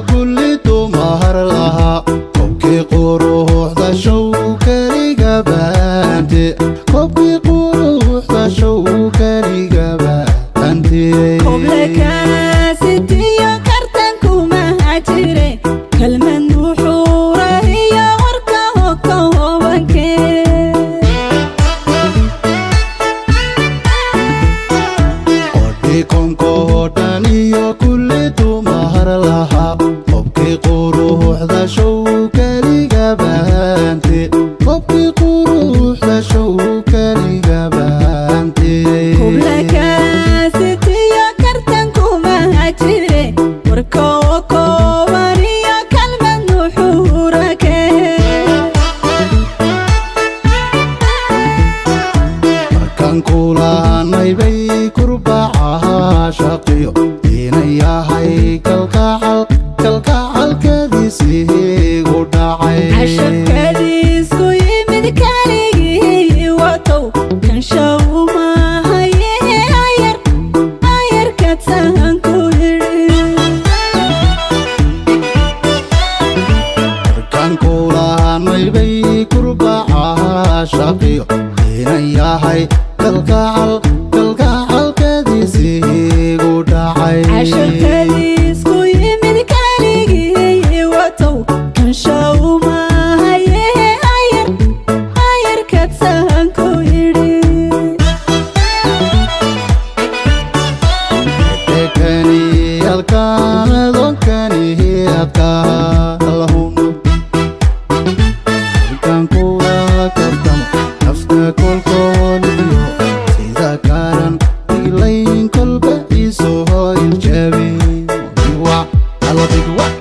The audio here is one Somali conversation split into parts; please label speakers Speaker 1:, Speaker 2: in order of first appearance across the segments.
Speaker 1: Kulli dumar lahaa koobkii quruxda show keliga baante, koobkii quruxda show keliga baante.
Speaker 2: Koblekaasitiyo kartankuma jire, kalmad nuxuura iyo warka koobankee.
Speaker 1: Qodhi konkoo dhan iyo kulli dumar lahaa koobkii quruxda show keliga baante, koobkii quruxda show keliga baante.
Speaker 2: Koblekaasitiyo kartankuma jire, warka kooban iyo kalmad nuxuura kee.
Speaker 1: Markaan kulaanay bay kurbacaha shaqiyo inay yahay kalkacal, kalkacalkadiisiigu dhacay.
Speaker 2: Casharkadiisku yimid kaligii watow kanshaw maahaye, ayar ayarkaad sahanku yidhi.
Speaker 1: Markaan kulaanay bay kurbacaha shaqiyo inay yahay kalkacal, kalkacalkadiisiigu dhacay.
Speaker 2: Casharkadiisku yimid kaligii watow kanshaw maahaye, ayar ayarkaad sahanku yidhi.
Speaker 1: Dekani alkaanadonkani adkaa allahuma halkan kula kaftamo nafta kolkooliyo sida karan iglayn kolba isoo iljabi wac aldigwac.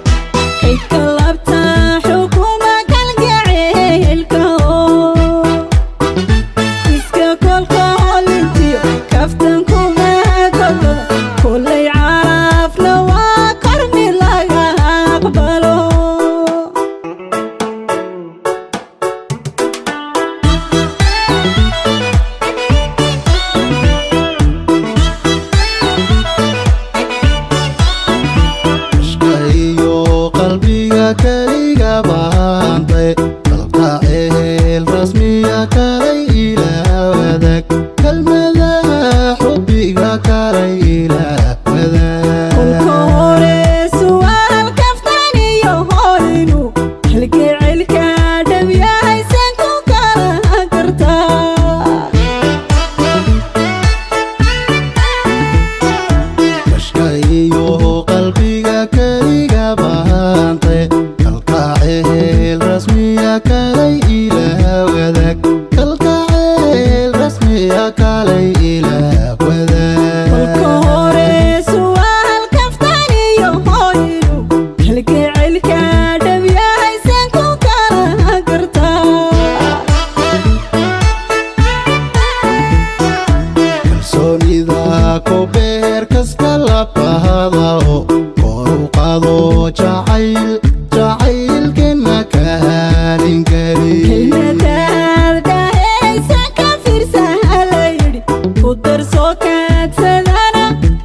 Speaker 2: Kaydka labta xukuma kalgaceylka oo iska kolkolintiyo kaftankuma kolkada kolay caraafna waa kormi laga aqbalo.
Speaker 1: Ishka iyo qalbiga keliga baantay, kalgaceel rasmiya kalay ila wadaag, kelmadaha xubbiga kalay ila
Speaker 2: Kolka
Speaker 1: wadaag.
Speaker 2: Hore su'aal kaftan iyo horinu kalgaceylka dhab yahay seen ku kala kartaa.
Speaker 1: Kashka iyo qalbiga keliga baantay, kalgaceel rasmiya kalay ila wadaag, kalgaceel rasmiya kalay ila
Speaker 2: Kolka
Speaker 1: wadaag.
Speaker 2: Hore su'aal kaftan iyo horinu kalgaceylka dhab yahay seen ku kala kartaa.
Speaker 1: Kalsoonida ku beer kaska labahada oo kor u qaado jacayl, jacaylkena ka halin kari.
Speaker 2: Kelmadaad dhahaysa ka fiirsa la yidhi, ku darsoo kaadsadana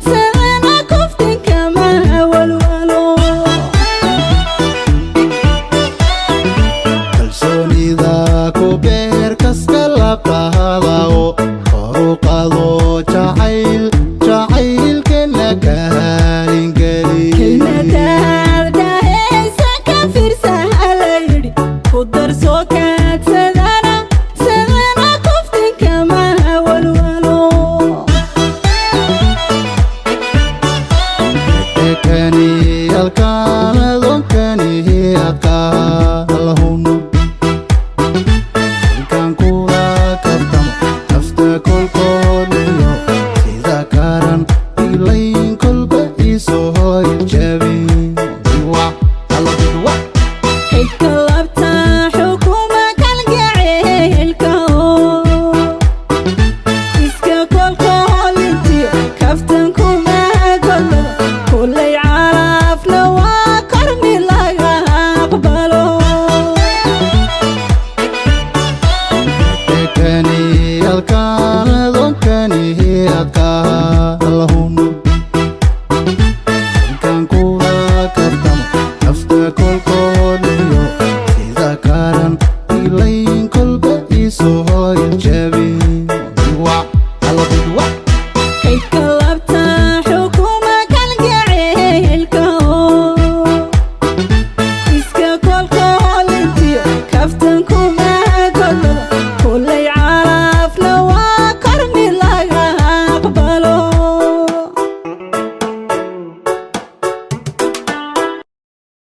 Speaker 2: sadana kuftinka ma walwalo.
Speaker 1: Kalsoonida ku beer kaska labahada oo kor u qaado jacayl, jacaylkena ka halin kari.
Speaker 2: Kelmadaad dhahaysa ka fiirsa la yidhi, ku darsoo kaadsadana sadana kuftinka ma walwalo.
Speaker 1: Dekani alkaanadonkani adkaa.